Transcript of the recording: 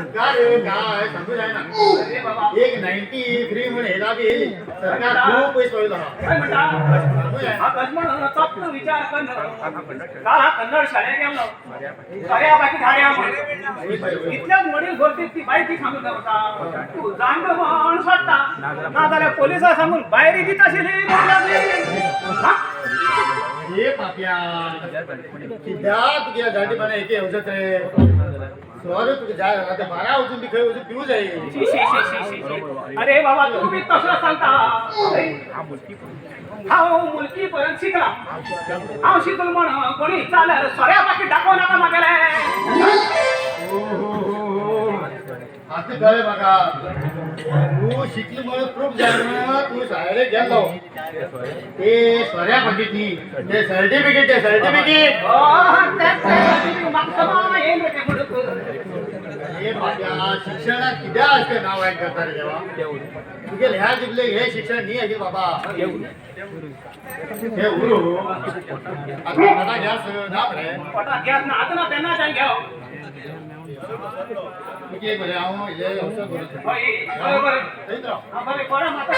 सरकार काय सांगू जायना. अरे बाबा. एक 93 म्हण हेला बी सरकार खूप पैसे पडलो हा. काय म्हणता? सांगू जायना. हा गजमन चपलं विचार कर. काल हा कन्नड शाळेत गेलो, सगळ्या बाकी धाड्या म्हण. इतल्याच वडील भरती ती बाई ती सांगून होता तू जाण म्हण सोडता ना जाल्यार पोलिसां सांगून भायर दिता आशिल्ली म्हणूंक लागली. हा? हे पाप्या, कित्याक तुगे जाणटेपणा एके येवजत रे? सर तुका जाय जाल्यार ते बारा वचून बी खंय वचून पिवू जाय. शी शी शी शी शी शी. अरे बाबा, तू बी तसं सांगता. हांव मुलकी पर्यंत शिकला. हांव शिकलो म्हण कोणी चालर सोऱ्या पाकीट दाखोवं नाका म्हागेलें. हो हो हो हो, आता कळ्ळें म्हाका. तूं शिकली म्हणून प्रूफ जाय म्हणून तूं शाळेक गेल्लो. ते सोऱ्या पाकीट न्ही, ते सर्टिफिकेट, ते सर्टिफिकेट. हो, तें तें म्हाका समा येयल रे तें म्हणून. हे पाप्या, शिक्षणाक कित्याक अशें नांव वायट करता रे देवा? तुगेले ह्या जिबले हे शिक्षण न्ही आशिल्लें बाबा. हे उरू आता म्हाका गॅस ना मरे. पोटात गॅस ना आतां ना तेन्ना घेव. तुगे एक बरें, हांव इल्लें औषध बरोवचें. हय, बरें बरें. थंयच राव. हा, बरें बरें, म्हाका.